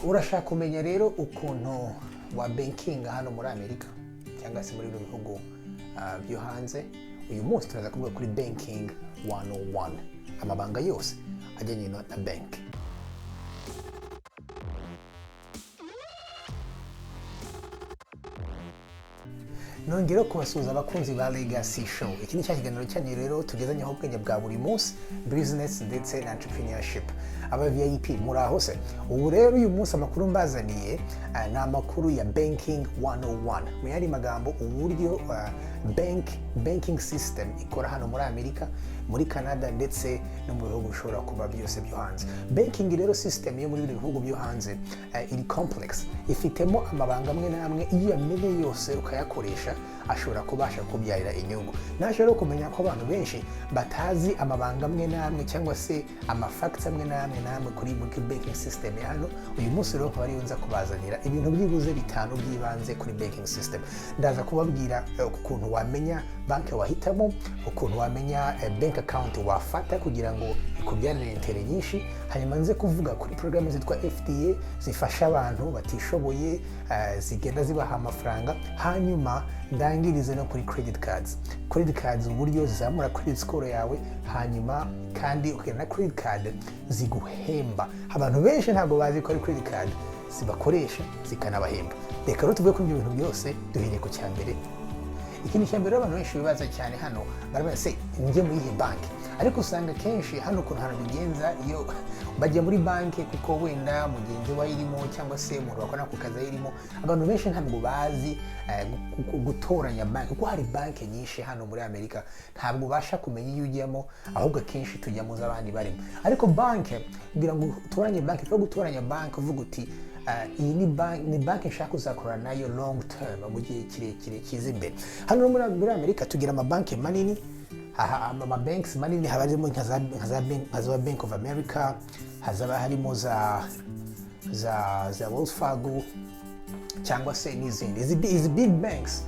Urashaka kumenya rero ukuntu wa bankinga hano muri Amerika cyangwa se muri bino bihugu byo hanze? Uyu munsi turaza kuvuga kuri banking 101, amabanga yose ajyanye na bank. Nongera kubasuhuza, abakunzi ba Legacy Show. Iki ni cya kiganiro cyanyu rero tugezanyeho ubwenge bwa buri munsi, business ndetse na entrepreneurship. Aba VIP, muri aho se? Ubu rero uyu munsi amakuru mbazaniye ni amakuru ya banking 101, mu yandi magambo uburyo banking system ikora hano muri Amerika, muri Canada ndetse no mu bihugu bishobora kuba byose byo hanze. Banking rero system yo muri bino bihugu byo hanze iri complex, ifitemo amabanga amwe n'amwe. Iyo uyamenye yose ukayakoresha, ashobora kubasha kubyarira inyungu. Naje rero kumenya ko abantu benshi batazi amabanga amwe n'amwe cyangwa se amafacts amwe n'amwe n'amwe kuri banking system ya hano. Uyu munsi rero nkaba ariyo nza kubazanira ibintu byibuze bitanu by'ibanze kuri banking system. Ndaza kubabwira ukuntu wamenya banki wahitamo, ukuntu wamenya bank account wafata kugira ngo ikubyarire intérêt nyinshi, hanyuma nze kuvuga kuri porogaramu zitwa FDA zifasha abantu batishoboye, zigenda zibaha amafaranga, hanyuma ndangirize no kuri credit cards. Credit cards, uburyo zizamura credit score yawe, hanyuma kandi ukagira na credit card ziguhemba. Abantu benshi ntabwo bazi ko ari credit card zibakoresha zikanabahemba. Reka rero tuvuge kuri ibyo bintu byose, duhereye ku cya mbere. Ikintu cya mbere abantu benshi bibaza cyane hano, barabaza: "Se njye muri iyi banki?" Ariko usanga kenshi hano ukuntu hantu bigenza, iyo bajya muri banki kuko wenda mugenzi we ayirimo cyangwa se umuntu bakora ku kazi ayirimo. Abantu benshi ntabwo bazi gutoranya banki, kuko hari banki nyinshi hano muri Amerika. Ntabwo ubasha kumenya iyo ujyamo, ahubwo akenshi tujya mu z'abandi barimo. Ariko banki, kugira ngo utoranye banki, uva gutoranya banki uvuga uti: "Iyi ni banki, ni banki nshaka kuzakorana nayo long term, mu gihe kirekire kiza imbere." Hano muri Amerika tugira amabanki manini. Aha ama banks manini haba harimo nka za Bank of America, hazaba harimo za Wells Fargo cyangwa se n'izindi. Izi big banks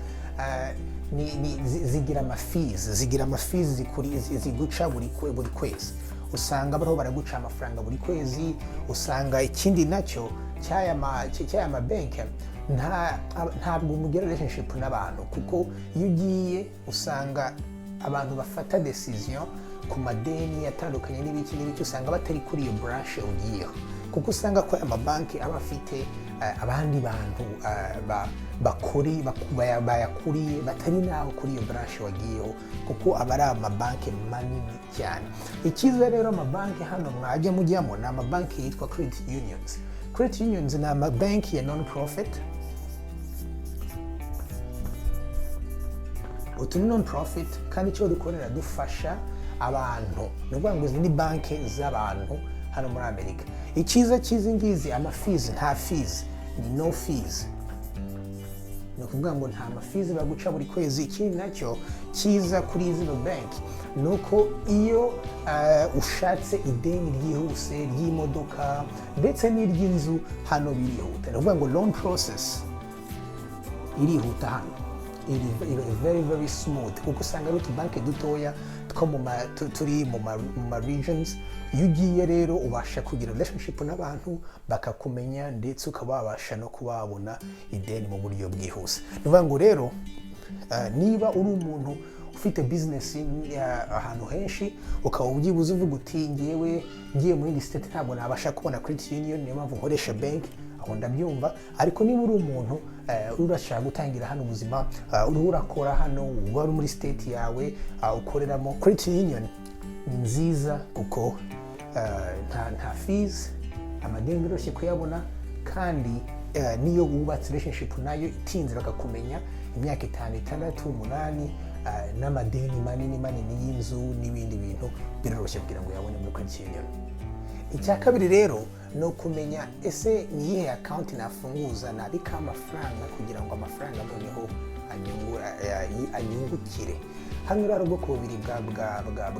ni zigira amafees, zigira amafees ziguca buri kwezi. Usanga bariho baraguca amafaranga buri kwezi. Usanga ikindi nacyo cy'aya mabanki, ntabwo mugira relationship n'abantu, kuko iyo ugiye usanga abantu bafata decision ku madeni atandukanye n'ibiki n'ibiki, usanga batari kuri iyo branch ugiyeho, kuko usanga ko aya mabanki aba afite abandi bantu bayakuriye batari naho kuri iyo branch wagiyeho, kuko aba ari amabanki manini cyane. Icyiza rero, amabanki hano mwajya mujyamo ni amabanki yitwa credit unions. Credit unions ni amabanki ya non profit. Utu ni non profit, kandi icyo dukorera dufasha abantu. Ni ukuvuga ngo izi ni banki z'abantu hano muri Amerika. Icyiza cy'izi ngizi, amafees, nta fees, ni no fees. Ni ukuvuga ngo nta mafees baguca buri kwezi. Ikindi nacyo cyiza kuri zino banki ni uko iyo ushatse ideni ryihuse ry'imodoka ndetse n'iry'inzu, hano birihuta. Ni ukuvuga ngo loan process irihuta hano, iri very very smooth, kuko usanga ari utubanki dutoya two mu ma, tu- turi mu ma regions. Iyo ugiye rero ubasha kugira relationship n'abantu bakakumenya, ndetse ukaba wabasha no kuba wabona ideni mu buryo bwihuse. Ni ukuvuga ngo rero niba uri umuntu ufite business ahantu henshi, ukaba ubyibuze uvuga uti: "Ngewe ngiye muri iyi state ntabwo nabasha kubona credit union, niyo mpamvu nkoresha bank," aho ndabyumva. Ariko niba uri umuntu urashaka gutangira hano ubuzima, uriho urakora hano, uba uri muri state yawe ukoreramo, credit union ni nziza kuko nta fees, amadeni biroroshye kuyabona, kandi niyo wubatse relationship nayo itinze bakakumenya imyaka 5, 6, 8, n'amadeni manini manini y'inzu n'ibindi bintu biroroshye kugira ngo uyabone muri credit union. Icya kabiri rero ni ukumenya: ese ni iyihe account nafunguza nabikaho amafaranga kugira ngo amafaranga noneho anyungukire? Hano rero hari ubwoko bubiri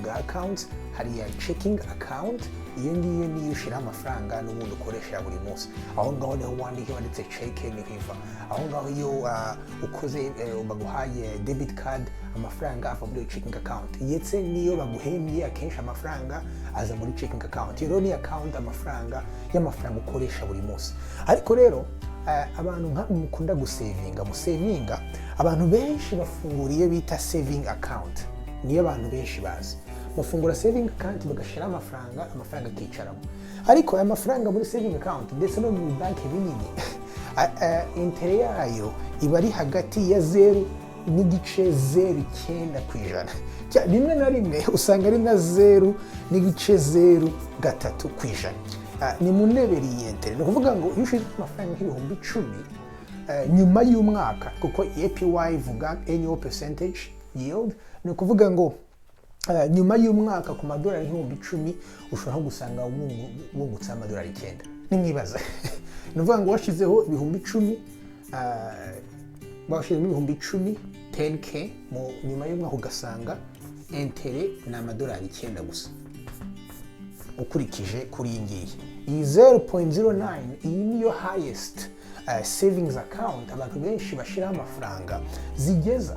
bwa accounts. Hari iya checking account, iyo ngiyo niyo ushyiraho amafaranga n'ubundi ukoresha buri munsi. Aho ngaho niho wandika, wanditse check niho iva. Aho ngaho iyo ukoze, baguhaye debit card, amafaranga ava muri iyo checking account. Ndetse n'iyo baguhembye, akenshi amafaranga aza muri checking account. Iyo rero ni account amafaranga y'amafaranga ukoresha buri munsi. Ariko rero abantu nka mukunda gusevinga, musevinga, abantu benshi bafungura iyo bita saving account. Niyo abantu benshi bazi. Bafungura saving account bagashyiraho amafaranga, amafaranga akicaramo. Ariko aya mafaranga muri saving account ndetse no mu banki binini, intérêt yayo iba ari hagati ya 0.09%. Rimwe na rimwe usanga ari na 0.03%. Ni mu ndebere iyi intérêt. Ni ukuvuga ngo iyo ushize amafaranga nk'ibihumbi 10, nyuma y'umwaka, kuko APY ivuga annual percentage yield, ni ukuvuga ngo nyuma y'umwaka ku madolari nk'ibihumbi 10 ushobora gusanga wungutse amadolari 9. Nimwibaza, ni ukuvuga ngo washyizeho ibihumbi 10, washyizemo ibihumbi 10, 10K, mu nyuma y'umwaka ugasanga intérêt ni amadolari 9 gusa ukurikije kuri iyi ngiyi, iyi 0.09. Iyi niyo highest savings account abantu benshi bashyiraho amafaranga zigeza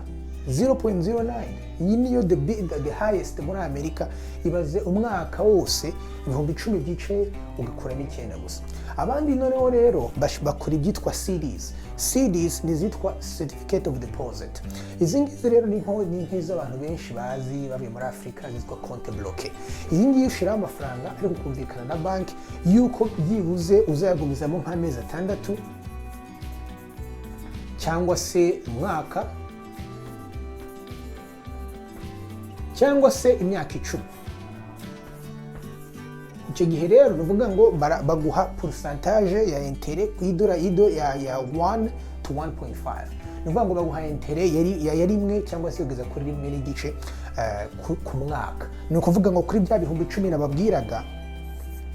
0.09. Iyi niyo the highest muri Amerika. Ibaze umwaka wose ibihumbi 10 byicaye ugakuramo 9 gusa. Abandi noneho rero bakora ibyitwa CDs. CDs ni izitwa certificate of deposit. Izi ngizi rero ni nk'izo abantu benshi bazi bavuye muri Afurika zitwa compte bloqué. Iyi ngiyi ushyiraho amafaranga ariko ukumvikana na banki yuko byibuze uzayagumizamo nk'amezi 6 cyangwa se umwaka cyangwa se imyaka 10. Icyo gihe rero ni ukuvuga ngo baguha pourcentage ya intérêt ku idora ido ya 1 to 1.5. Ni ukuvuga ngo baguha intérêt ya 1 cyangwa se kugeza kuri 1.5 ku mwaka. Ni ukuvuga ngo kuri bya bihumbi 10 nababwiraga, ni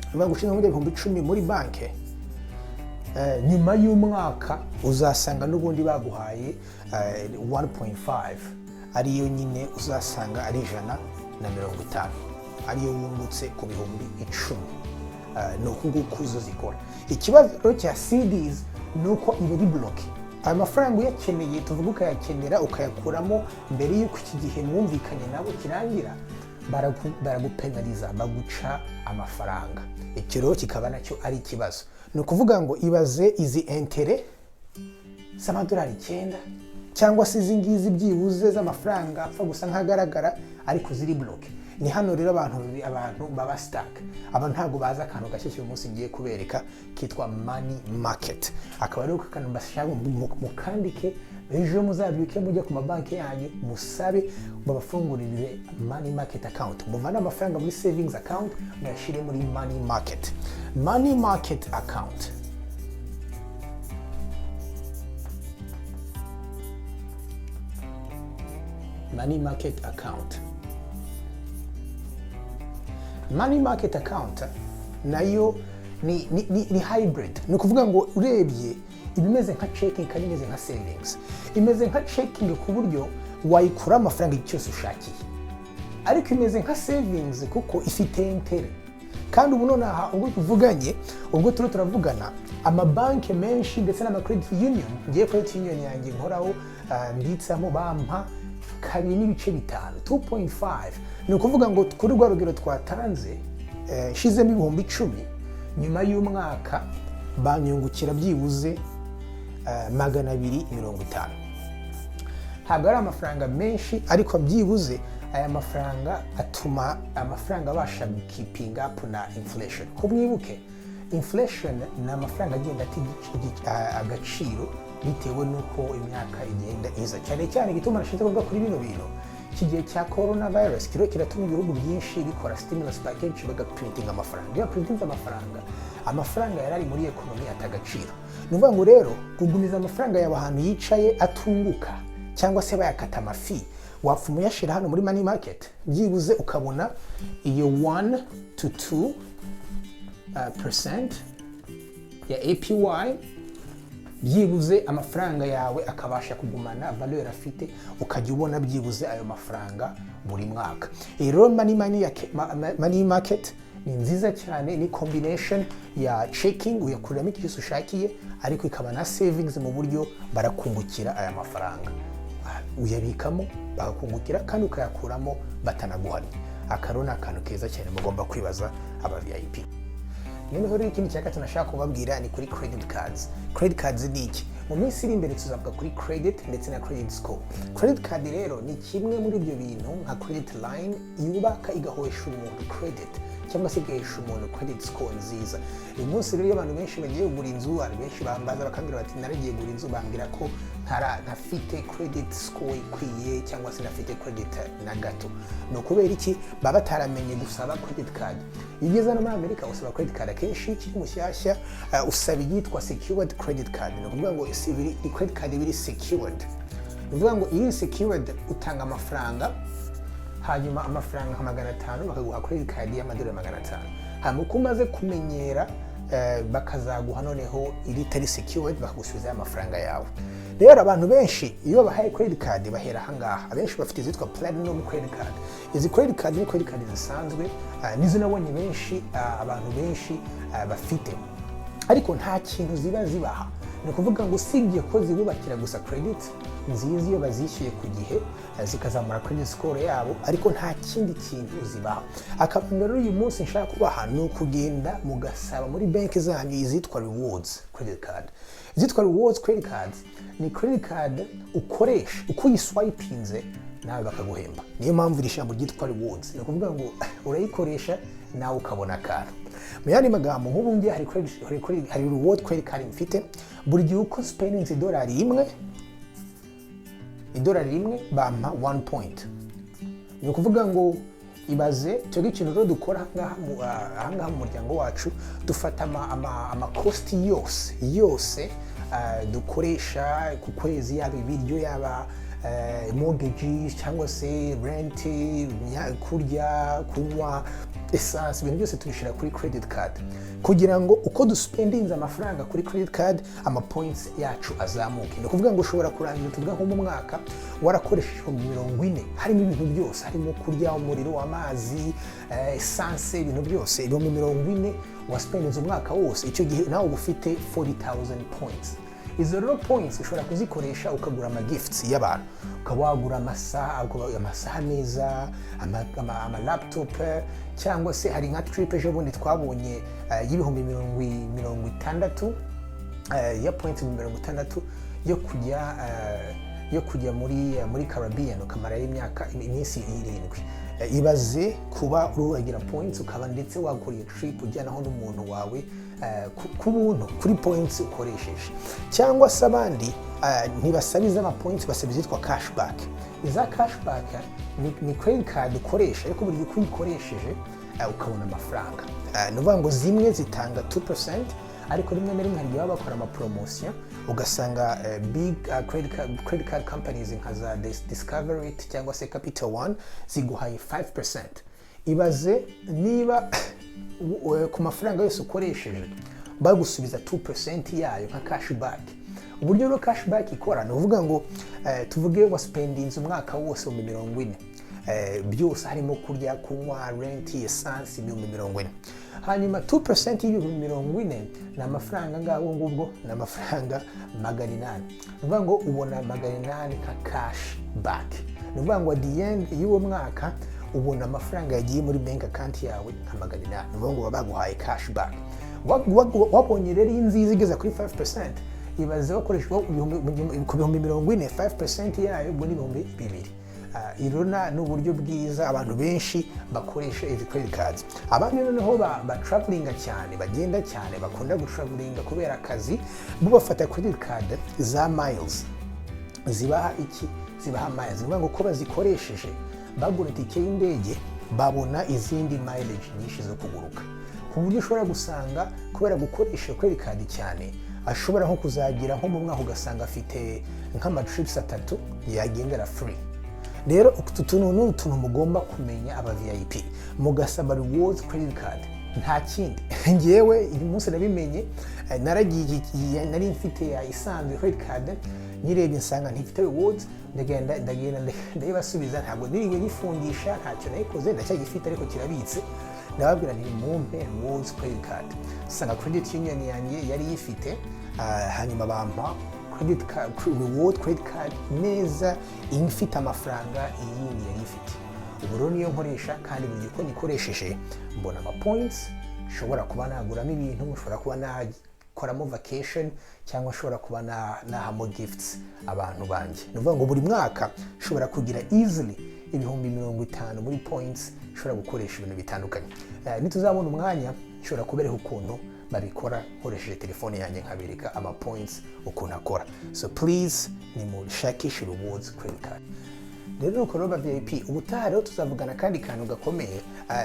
ukuvuga ngo ushyizemo bya bihumbi 10 muri banki, nyuma y'umwaka uzasanga n'ubundi baguhaye 1.5, ariyo nyine uzasanga ari 150, ariyo wungutse ku bihumbi 10. Ni uku nguku zo zikora. Ikibazo rero cya CDs ni uko iba ari bloqué. Ayo mafaranga uyakeneye, tuvuga ukayakenera, ukayakuramo mbere y'uko iki gihe mwumvikanye nabo kirangira, baragupenaliza, baguca amafaranga. Icyo rero kikaba nacyo ari ikibazo. Ni ukuvuga ngo ibaze izi intérêt z'amadolari 9 cyangwa se izi ngizi byibuze z'amafaranga apfa gusa nk'agaragara ariko ziri bloqué. Ni hano rero abantu baba stuck. Abantu ntabwo bazi akantu gashyashya uyu munsi ngiye kubereka kitwa money market. Akaba ari akantu bashaka mukandike, ejo muzabyuke mujye ku mabanki yanyu musabe babafungurire money market account, muvane amafaranga muri savings account muyashyire muri money market. Money market account, money market account, money market account nayo ni hybrid. Ni ukuvuga ngo urebye iba imeze nka checking kandi imeze nka savings. Imeze nka checking ku buryo wayikura amafaranga igihe cyose ushakiye, ariko imeze nka savings kuko ifite intérêt. Kandi ubu nonaha ubwo tuvuganye, ubwo turiho turavugana, amabanki menshi ndetse n'ama credit union, ngiye credit union yanjye nkoraho, mbitsamo, bampa 2.5, 2.5. Ni ukuvuga ngo kuri rwa rugero twatanze, nshizemo ibihumbi 10, nyuma y'umwaka banyungukira byibuze 250. Ntabwo ari amafaranga menshi, ariko byibuze aya mafaranga atuma amafaranga abasha gukeepinga up na inflation. Ko mwibuke, inflation ni amafaranga agenda ata agaciro bitewe n'uko imyaka igenda iza. Cyane cyane igituma nashinze kuvuga kuri bino bintu, iki gihe cya corona virus kiriho kiratuma ibihugu byinshi bikora stimulus package, bagaprintinga amafaranga. Iyo baprintinze amafaranga, amafaranga yari ari muri economy ata agaciro. Ni ukuvuga ngo rero kugumiza amafaranga yawe ahantu yicaye atunguka cyangwa se bayakata amafi, wapfa umuyashyira hano muri money market, byibuze ukabona iyo 1 to 2 percent ya APY. Byibuze amafaranga yawe akabasha kugumana valeur afite, ukajya ubona byibuze ayo mafaranga buri mwaka. Iyi rero money market ni nziza cyane, ni combination ya checking, uyakuriramo icyo cyose ushakiye, ariko ikaba na savings mu buryo barakungukira aya mafaranga. Uyabikamo bakakungukira kandi ukayakuramo batanaguhannye. Aka ni akantu keza cyane mugomba kwibaza, aba VIP. Noneho rero ikindi cya gatatu nashaka kubabwira ni kuri credit cards. Credit cards ni iki? Mu minsi iri imbere tuzavuga kuri credit ndetse na credit score. Credit card rero ni kimwe muri ibyo bintu nka credit line yubaka, igahesha umuntu credit cyangwa se igahesha umuntu credit score nziza. Uyu munsi rero iyo abantu benshi bagiye kugura inzu, hari benshi bambaza bakambwira bati: "Naragiye kugura inzu, bambwira ko ntafite credit score ikwiye cyangwa se ntafite credit na gato." Ni ukubera iki? Baba bataramenye gusaba credit card. Iyo ugeze hano muri Amerika usaba credit card, akenshi iyo ukiri mushyashya usaba iyitwa secured credit card. Ni ukuvuga ngo ni credit card iba iri secured. Ni ukuvuga ngo iyo iri secured, utanga amafaranga, hanyuma amafaranga nka 500, bakaguha credit card y'amadolari 500. Hanyuma uko umaze kumenyera, bakazaguha noneho iri itari secured, bakagusubizayo amafaranga yawe. Rero abantu benshi iyo babahaye credit card bahera ahangaha. Abenshi bafite izitwa platinum credit card. Izi credit card ni credit card zisanzwe, nizo nabonye benshi, abantu benshi bafite, ariko nta kintu ziba zibaha. Ni ukuvuga ngo usibye ko zibubakira gusa credit nziza iyo bazishyuye ku gihe, zikazamura credit score yabo, ariko nta kindi kintu zibaha. Akabanga rero uyu munsi nshaka kubaha ni ukugenda mugasaba muri banki zanyu izitwa rewards credit card. Izitwa rewards credit cards ni credit card ukoresha, uko uyiswipinze nawe bakaguhemba. Niyo mpamvu iri jambo ryitwa rewards. Ni ukuvuga ngo urayikoresha nawe ukabona akantu. Mu yandi magambo, nk'ubu ngiye hari reward credit card mfite. Buri gihe uko spendinze idolari 1, idolari 1 bampa 1 point. Ni ukuvuga ngo ibaze, twebwe ikintu rero dukora ahangaha mu muryango wacu, dufata ama cost yose yose dukoresha ku kwezi, yaba ibiryo, yaba mortgage cyangwa se rent, kurya, kunywa, essence, ibintu byose tubishyira kuri credit card kugira ngo uko duspendinze amafaranga kuri credit card, ama points yacu azamuke. Ni ukuvuga ngo ushobora kurangiza, tuvuga nko mu mwaka, warakoresheje 40,000, harimo ibintu byose, harimo kurya, umuriro, amazi, essence, ibintu byose, 40,000 waspendinze umwaka wose. Icyo gihe nawe uba ufite 40,000 points. Izo rero points ushobora kuzikoresha ukagura ama gifts y'abantu, ukaba wagura amasaha meza, ama laptop, cyangwa se hari nka trip ejo bundi twabonye y'ibihumbi 60,000, ya points 60,000 yo kujya muri Caribbean, ukamarayo iminsi 7. Ibaze kuba uragira points, ukaba ndetse wagura iyo trip ujyanaho n'umuntu wawe ku buntu kuri points ukoresheje. Cyangwa se abandi ntibasaba iz'ama points, basaba izitwa cashback. Iza cashback ni credit card ukoresha, ariko buri gihe uko uyikoresheje ukabona amafaranga. Ni ukuvuga ngo zimwe zitanga 2%, ariko rimwe na rimwe hari igihe baba bakora amapromotion, ugasanga big credit card companies nka za Discover cyangwa se Capital One ziguhaye 5%. Ibaze niba ku mafaranga yose ukoresheje bagusubiza 2% yayo nka cashback. Uburyo rero cashback ikora ni ukuvuga ngo tuvuge waspendinze umwaka wose 40,000, byose harimo kurya, kunywa, rent, essence, 40,000. Hanyuma 2% y'ibihumbi 40 ni amafaranga ngabo ngubwo, ni amafaranga 800. Ni ukuvuga ngo ubona 800 nka cash back. Ni ukuvuga ngo at the end y'uwo mwaka ubona amafaranga yagiye muri bank account yawe nka 800. Ni ukuvuga ngo baba baguhaye cash back. Wabonye rero iyi nziza igeze kuri 5%, ibaze wakoresha ku 40,000, 5% yayo ubwo ni 2000. Irona ni uburyo bwiza abantu benshi bakoresha izi credit cards. Abandi noneho ba travelinga cyane, bagenda cyane, bakunda gutravelinga kubera akazi, bo bafata credit card za miles. Zibaha iki? Zibaha miles. Ni ukuvuga ngo uko bazikoresheje bagura itike y'indege, babona izindi mileage nyinshi zo kuguruka, ku buryo ushobora gusanga kubera gukoresha credit card cyane, ashobora nko kuzagira nko mu mwaka ugasanga afite nk'amatrips atatu yagendera free. Rero utu tuntu ni utuntu mugomba kumenya, aba VIP, mugasaba rewards credit card. Nta kindi. Ngewe uyu munsi nabimenye, naragiye, nari mfite ya isanzwe credit card, nyirebye nsanga ntifite rewards. Ndagenda ndayibasubiza. Ntabwo niriwe nyifungisha, ntacyo nayikoze, ndacyagifite ariko kirabitse. Ndababwira nti: "Mumpe rewards credit card." Nsanga credit union yanjye yari yifite, hanyuma bampa credit card, reward credit card neza ifite amafaranga iyindi yari ifite. Ubu rero niyo nkoresha, kandi buri gihe uko nyikoresheje mbona ama points nshobora kuba naguramo ibintu, nshobora kuba nakoramo vacation, cyangwa nshobora kuba nahamo gifts abantu banjye. Ni ukuvuga ngo buri mwaka nshobora kugira easily 50,000 muri points nshobora gukoresha ibintu bitandukanye. Nituzabona umwanya, nshobora kubereka ukuntu babikora nkoresheje telefone yanjye, nkabereka ama points ukuntu akora. So please, nimushakishe rewards credit card. Rero nuko rero, VIP, ubutaha rero tuzavugana akandi kantu gakomeye.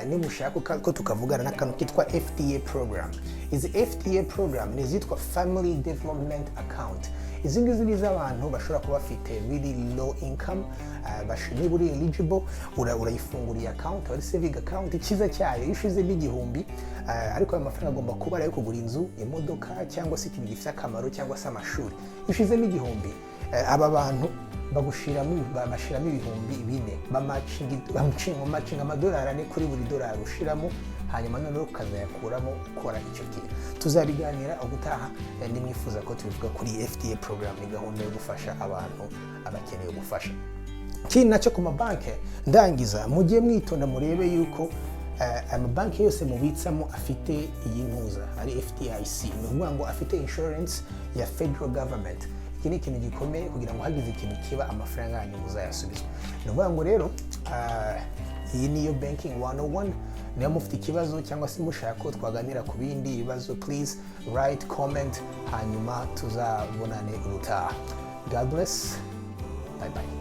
Nimushaka ko tukavugana n'akantu kitwa FDA program. Izi FDA program ni izitwa Family Development Account. Izi ngizi ni iz'abantu bashobora kuba bafite really low income. Niba uri eligible, urayifunguriye account, aba ari saving account. Icyiza cyayo, iyo ushizemo 1000, ariko ayo mafaranga agomba kuba ari ayo kugura inzu, imodoka, cyangwa se ikintu gifite akamaro, cyangwa se amashuri. Iyo ushizemo 1000, aba bantu bagushiramo, bashiramo 4000, bamatchinga amadolari 4 kuri buri dolari ushiramo, hanyuma noneho ukazayakuramo ukora icyo kintu. Tuzabiganira ubutaha. Nimwifuza ko tubivuga kuri FDA program, ni gahunda yo gufasha abantu abakeneye ubufasha. Ikindi nacyo ku mabanki, ndangiza, mujye mwitonda murebe yuko amabanki yose mubitsamo afite iyi ntuza ari FDIC, ni ukuvuga ngo afite insurance ya federal government. Iki ni ikintu gikomeye kugira ngo hagize ikintu kiba, amafaranga yanyu muzayasubizwa. Ni ukuvuga ngo rero iyi niyo Banking 101. Niba mufite ikibazo cyangwa se mushaka ko twaganira ku bindi bibazo, please write comment, hanyuma tuzabonane ubutaha. God bless, bye bye.